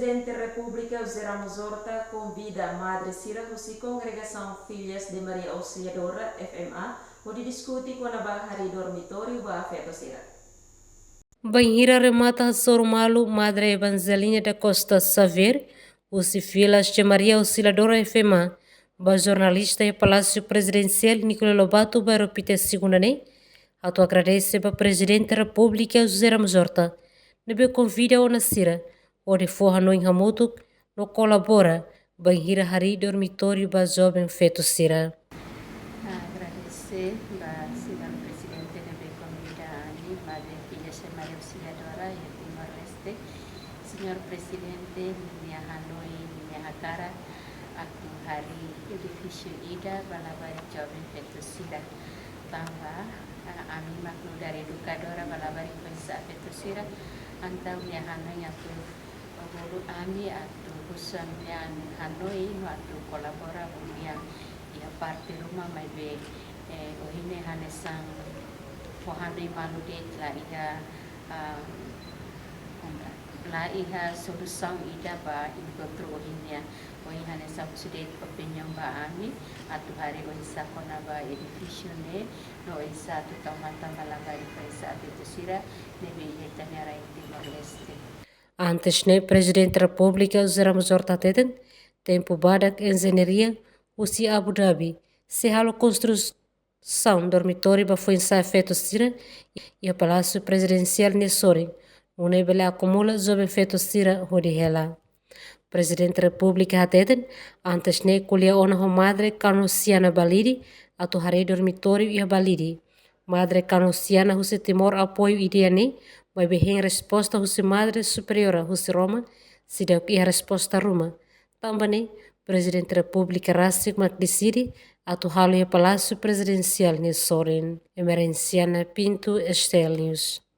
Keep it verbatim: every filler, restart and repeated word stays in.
Prezidente Repúblika José Ramos Horta konvida madre sira husi Kongregasaun Filhas de Maria Auxiliadora, F M A, hodi diskute kona-ba harii dormitóriu ba feto sira. Bainhira remata hasoru malu, Madre Evangelina da Costa Xavier, husi Filhas de Maria Auxiliadora, F M A, ba jornalista iha Palásiu Prezidensiál Nicolau Lobato, Bairro Pite, Segunda ne'e, atu agradese ba Prezidente Repúblika José Ramos Horta, ne'ebé konvida ona sira hodi fó hanoin hamutuk no kolabora bainhira harii dormitóriu ba joven feto sira. Agradese ba señór Prezidente ne'ebé konvida ami, Madre Filhas de Maria Auxiliadora iha Timor-Leste. Señór Prezidente, ninia hanoin, ninia hakarak atu harii edifísiu ida ba labarik joven feto sira. Tanba, ah, ami mak nu'udar edukadora ba labarik foin-sa'e feto sira, entaun nia hanoin atu bolu ami atu husu ami-nia hanoin no atu kolabora ho nia iha parte ruma, maibé, eh, ohin ne'e hanesan fó hanoin malu de'it, la iha, ah, la iha solusaun ida ba enkontru ohin nian. Ohin hanesan husu de'it opiniaun ba ami atu harii oinsá kona-ba edifísiu ne'e, no oinsá atu tau matan ba labarik foin-sa'e feto sira ne'ebé iha ita-nia rain Timor-Leste. Antes ne'e, Prezidente Repúblika José Ramos Horta hateten, tempu badak enjeñaria husi Abu Dhabi sei halo konstrusaun dormitóriu ba foin-sa'e feto sira iha Palásiu Prezidensiál nia sorin, nune'e bele akumula joven feto sira hodi hela. Prezidente Repúblika hateten, antes ne'e ko'alia ona ho Madre Kanosiana Balide atu harii dormitóriu iha Balide. Madre Kanosiana husi Timor apoiu ideia ne'e, maibé hein resposta husi Madre Superiora husi Roma, seidauk iha resposta ruma. Tanba ne'e, Prezidente Repúblika rasik mak deside atu halo iha Palásiu Prezidensiál nia sorin. Emerenciana Pinto, S T L News.